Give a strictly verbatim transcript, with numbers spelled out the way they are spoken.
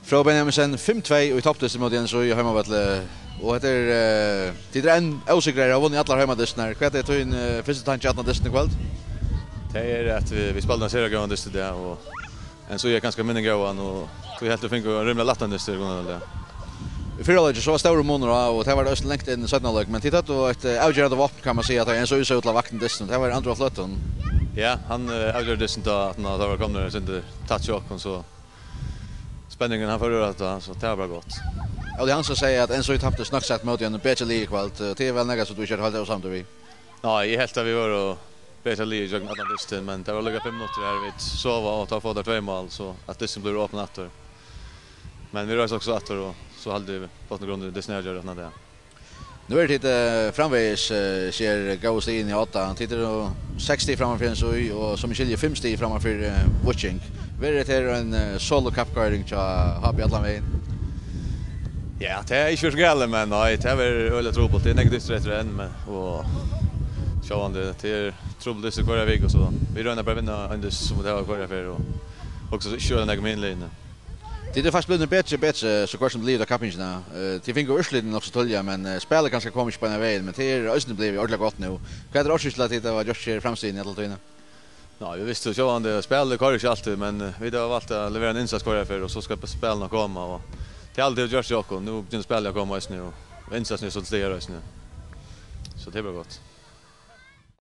Frá Benjaminsen, fimm tvey í toppdysti móti N S Í á heimavølli. Og hetta er, eh, tit eru enn ósigraðir, hava vunnið allar heimadystirnar. Hvat er tín, eh, fyrsti tanki aftan á dystin í kvøld? Tað er, at vit, vit spældu ein sera góðan dyst í dag, og N S Í er kanska minni góðan, og tí helt eg fingu ein rímiliga lættan dyst í grundini. Í fyrra leiki, so var stórur munur á, og tað var eisini langt inn í seinna leik, men tit høvdu eitt, eh, avgerandi vápn, kann man siga, at N S Í sá út til at vakna dystin. Tað var Andrew á fløtum. Ja, hann, eh, avgjørdi dystin tá, at hann, tá var komnir eitt sindur tætt hjá okkum, so spenningurin, hann fór úr at, so tað var bara gott. Óli Hansen segði, at N S Í tapti, snøgt sagt, móti einum betri liði í kvøld. Tað er væl nakað, sum tú ikki ert heilt ósamdur við? Nei, eg helt, at vit vóru betri lið gjøgnum allan dystin, men tað var líka fimm minuttir har vit sova, og tá fáa teir tvey mál, so at dystin blívur opin aftur. Men vit reisa okkum so aftur, og so haldi eg, botnur grundir, dystin avgjørdi aftan á tað. Nú eru tit, eh, framvegis, eh, sum eru góð stig inn í odda. Tit eru seks stig framman fyri N S Í og, sum eg skilji, fimm stig framman fyri, eh, Víking. Verður hetta her ein, eh, solo-kappkoyring hjá H B allan vegin? Ja, tað er ikki so galið, men nei, tað verður øgiliga trupult. Tað er nógv dystir eftir enn, men, og sjálvandi, tað er trupult dystir hvørja viku, so vit royna bara at vinna ein dyst, sum vit hava hvørja ferð, og hugsa so ikki øgiliga nógv um hini liðini. Tit eru faktiskt blivnir betri og betri, so hvørt sum líður á kappingina. Eh, tit fingu úrslitini nokk so tíðliga, men, eh, spælið kanska kom ikki beinan vegin, men tað er eisini blivið ordiliga gott nú. Hvat er orsøkin til, at tit hava gjørt so framstigið alla tíðina? Nei, vit vistu sjálvandi, at spælið koyrir ikki altíð, men, eh, vit hava valt at levera ein innsats hvørja ferð, og so skal spælinum koma, og tað er altíð gjørt hjá okkum. Nú byrjar spælið at koma eisini, og innsatsin er so til staðar eisini. So tað er bara gott.